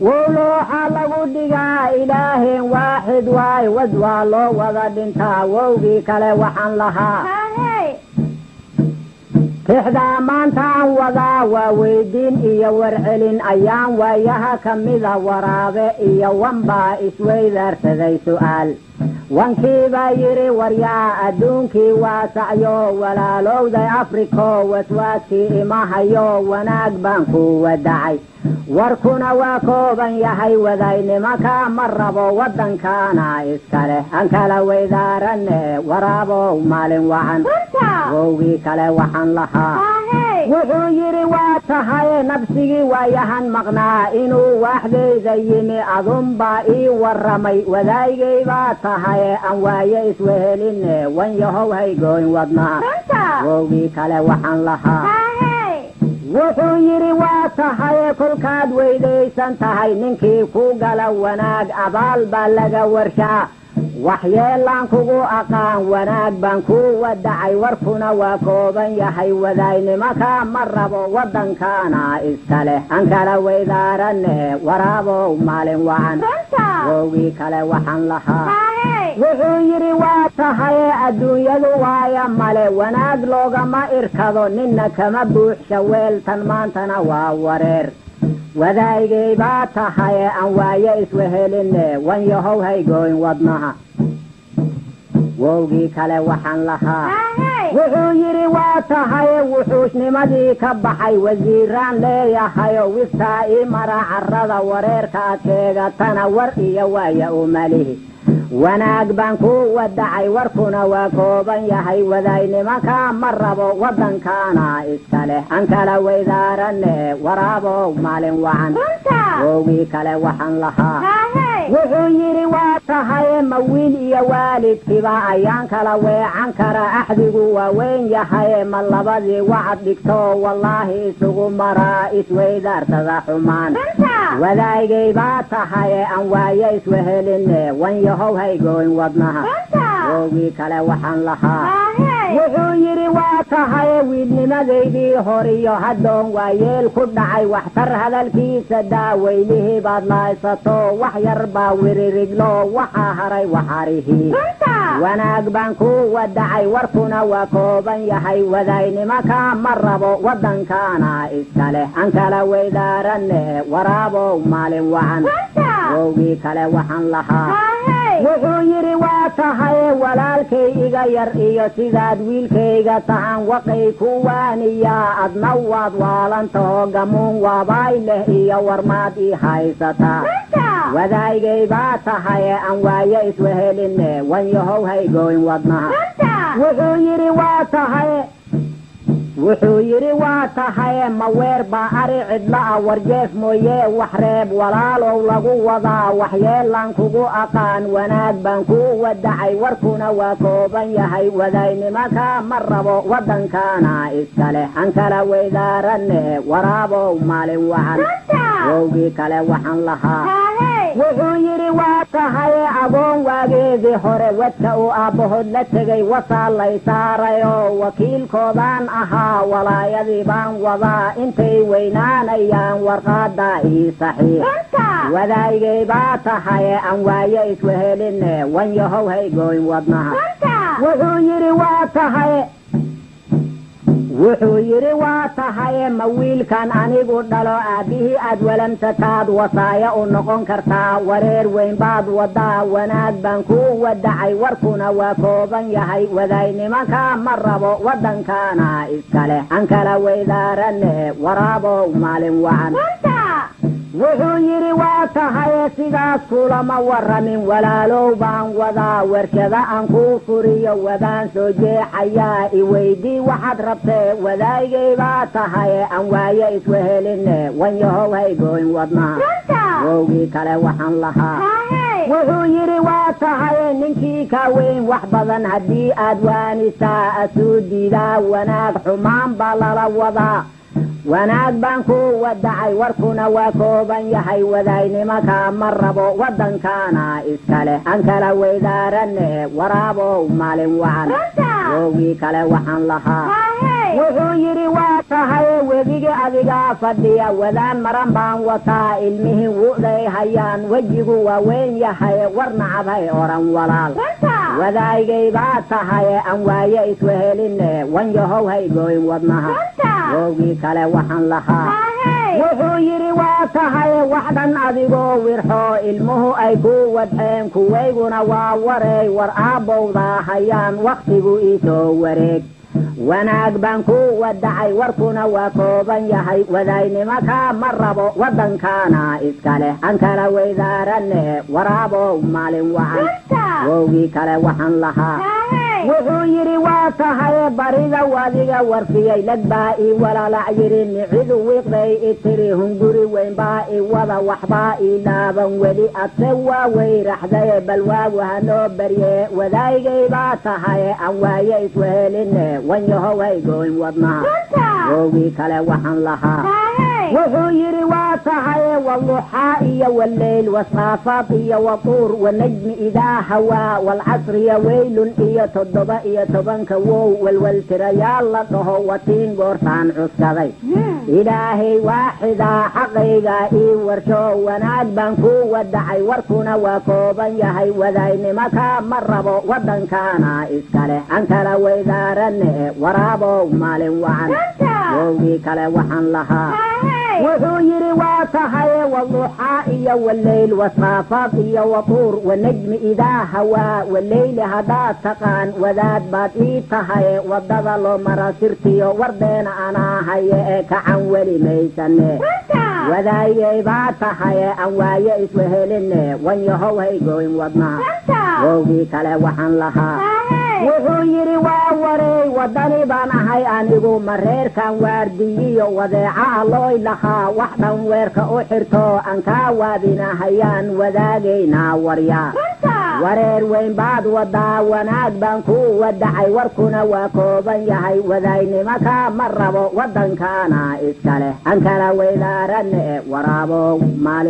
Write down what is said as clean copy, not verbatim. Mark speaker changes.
Speaker 1: Wowlooxa lagu dhigaa ilaaheen waaxid waay, wad waa loo wada dhintaa. Wowgii kale waxaan lahaa, tixdaa maantaan wadaa waa weydiin iyo warcelin. Ayaan waayaha ka mida waraabe iyo wanbaa isweydaarsaday su'aal. Wankii baa yidhi, waryaa, adduunkii waa sacyo, walaalowday Afriko, waswaaskii ima hayo, wanaag baan ku wadacay, warkuna waa kooban yahay, wadaynimaka ma rabo, waddankaana iska leh, aan kala weydaaranne, waraabow maalin wacan. Wowgii kale waxaan lahaa, wuxuu yidhi, waa tahay nabsigii waayahan maqnaa inuu waaxdayda yimi adunbaa ii warramay, wadaygay baa tahay, aan waaye isweheline, wan yahow haygoyn wadnaha. Wowgii kale waxaan lahaa, wuxuu yidhi, waa tahay kolkaad weydaysan tahay ninkii ku gala wanaag abaal baa laga warshaa, waxyeelaan kugu aqaan, wanaag baan ku wadacay, warkuna waa kooban yahay, wadaynimaka ma rabo, waddankaana iska leh, aan kala weydaaranne, waraabow maalin wacan. Wowgii kale waxaan lahaa, wuxuu yidhi, waa tahay adduunyadu waaya male, wanaag loogama irkado, ninna kama buuxsha weeltan, maantana waa wareer, wadaygay baa tahay, aan waaye isweheline, wan yahow haygoyn wadnaha. Wowgii kale waxaan lahaa, wuxuu yidhi, waa tahay wuxuusnimadii ka baxay, wasiiraan leeyahayo wiftaa ii mara carrada, wareerka aad sheegatana war iyo waaya umalihi, wanaag baan ku wadacay, warkuna waa kooban yahay, wadaynimaka ma rabo, waddankaana iska leh, aan kala weydaaranne, waraabow maalin wacan. Wowgii kale waxaan lahaa, wuxuu yidhi, waa tahay ma wiil iyo waalidkiiba ayaan kala weecan kara, axdigu waa weyn yahay, ma labadii wacad dhigto wallaahi isugu maraa isweydaartada xumaan, wadaygay baa tahay, aan waaye isweheline, wan yahow haygoyn wadnaha. Wowgii kale waxaan lahaa, wuxuu yidhi, waa tahay wiilnimadaydii horiyo haddoon waa yeel ku dhacay, waxtar hadalkiisa daaweylihii baad laaysato, wax yar baa wiririglo, waxaa haray waxarihii, wanaag baan ku wadacay, warkuna waa kooban yahay, wadaynimaka ma rabo, waddankaana iska leh, aan kala weydaaranne, waraabow maalin wacan. Wowgii kale waxaan lahaa, wuxuu yidhi, waa tahay walaalkay iga yar iyo sidaad wiilkayga tahan waqay ku waaniyaa, adna waad waalantaho, gamuun waabaay leh iyo warmaad ii haysataa, wadaygay baa tahay, aan waaye isweheline, wan yahow haygoyn wadnaha. Wuxuu yidhi, waa tahay, wuxuu yidhi, waa tahay ma weer baa ari cidla'a, warjeef mooye wax reeb, walaalow lagu wadaa, waxyeelaan kugu aqaan, wanaag baan ku wadacay, warkuna waa kooban yahay, wadaynimaka ma rabo, waddankaana iska leh, aan kala weydaaranne, waraabow maalin wacan. Wowgii kale waxaan lahaa, wuxuu yidhi, waa tahay agoon waageedii hore wadka uu aabbahood la tegay wasaa lay saarayoo, wakiilkoodaan ahaa, walaayadii baan wadaa intay weynaanayaan, warqaada ii saxiix, wadaygay baa tahay, aan waaye isweheline, wan yahow haygoyn wadnaha. Wuxuu yidhi, waa tahay, wuxuu yidhi, waa tahay ma wiilkan anigu dhalo aabbihii aad walamsataad wasaaya u noqon kartaa, wareer weyn baad wadaa, wanaag baan ku wadacay, warkuna waa kooban yahay, wadaynimaka ma rabo, waddankaana iska leh, aan kala weydaaranne, waraabow maalin wacan. Wuxuu yidhi, waa tahay sidaas kulama warramin, walaalow baan wadaa, warshada aan kuu furiyo wadaan soo jeexayaa, iweydii waxaad rabtee, wadaygay baa tahay, aan waaye isweheline, wan yahow haygoyn wadnaha. Wowgii kale waxaan lahaa, wuxuu yidhi, waa tahay ninkii ka weyn wax badan haddii aad waanisaa asuu diidaa, wanaag xumaan baa lala wadaa, wanaag baan ku wadacay, warkuna waa kooban yahay, wadaynimaka ma rabo, waddankaana iska leh, aan kala weydaaranne, waraabow maalin wacan. Wowgii kale waxaan lahaa, Wuxuu yidhi waa tahay webiga adigaa fadhiya wadaan maran baan wataa ilmihii wu'day hayaan wejigu waa weyn yahay war nacabhay oran walaal wadaygay baa tahay aan waaye isweheline wan yahow haygooyn wadnaha wowgii kale waxaan lahaa wuxuu yidhi waa tahay wax dhan adigoo wirxoo ilmuhu ay ku wadxeen kuwayguna waa wareey war aabbowdaa hayaan wakhtigu iisoo wareeg wanaag baan ku wadacay warkuna waa kooban yahay wadaynimaka ma rabo waddankaana iska leh aan kala weydaaranne waraabow maalin wacan wowgii kale waxaan lahaa wuxuu yidhi waa tahay barida wadiga warfiyey lag baa ii walalac yidhi nicidu wiiqday i tiri hunguri weyn baa i wada waxbaa ii laaban weli adse waa weyraxdaye bal waagu hanoo barye wadaygay baa tahay aan waaye isweheline wan yahow haygooyn wadnaha wowgii kale waxaan lahaa wuxuu yidhi waa tahay waluxaa iyo waleyl wasaafaad iyo watuur wanajmi idaa hawaa walcasriya weylun iyo 17 wow walwal tirayaal la dhaho watiin goortaan cuskaday ilaahay waaxidaa xaqayga ii warsho wanaag baan ku wadacay warkuna waa kooban yahay wadaynimaka ma rabo waddankaana iska leh aan kala weydaaranne waraabow maalin wacan wowgii kale waxaan lahaa wuxuu yidhi waa tahay waluxaa iyo waleyl wasaafaad iyo watuur wanajmi idaa hawaa waleyli haddaad taqaan wadaad baad ii tahay waddada loo mara sirtiyo wardeena anaa haye ee kacan weli maysane wadaygay baa tahay aan waaye isweheline wan yahow haygooyn wadnaha wowgii kale waxaan lahaa wuxuu yidhi waa wareey waddani baan ahay anigu mareerkan waardiyiyo wadeeca alooy lahaa wax dhan weerka u xirto aan kaa waabinahayaan wadaagaynaa waryaa wareer weyn baad wadaa wanaag baan ku wadacay warkuna waa kooban yahay wadaynimaka ma rabo waddankaana iska leh aan kala weydaaranne waraabow maalin.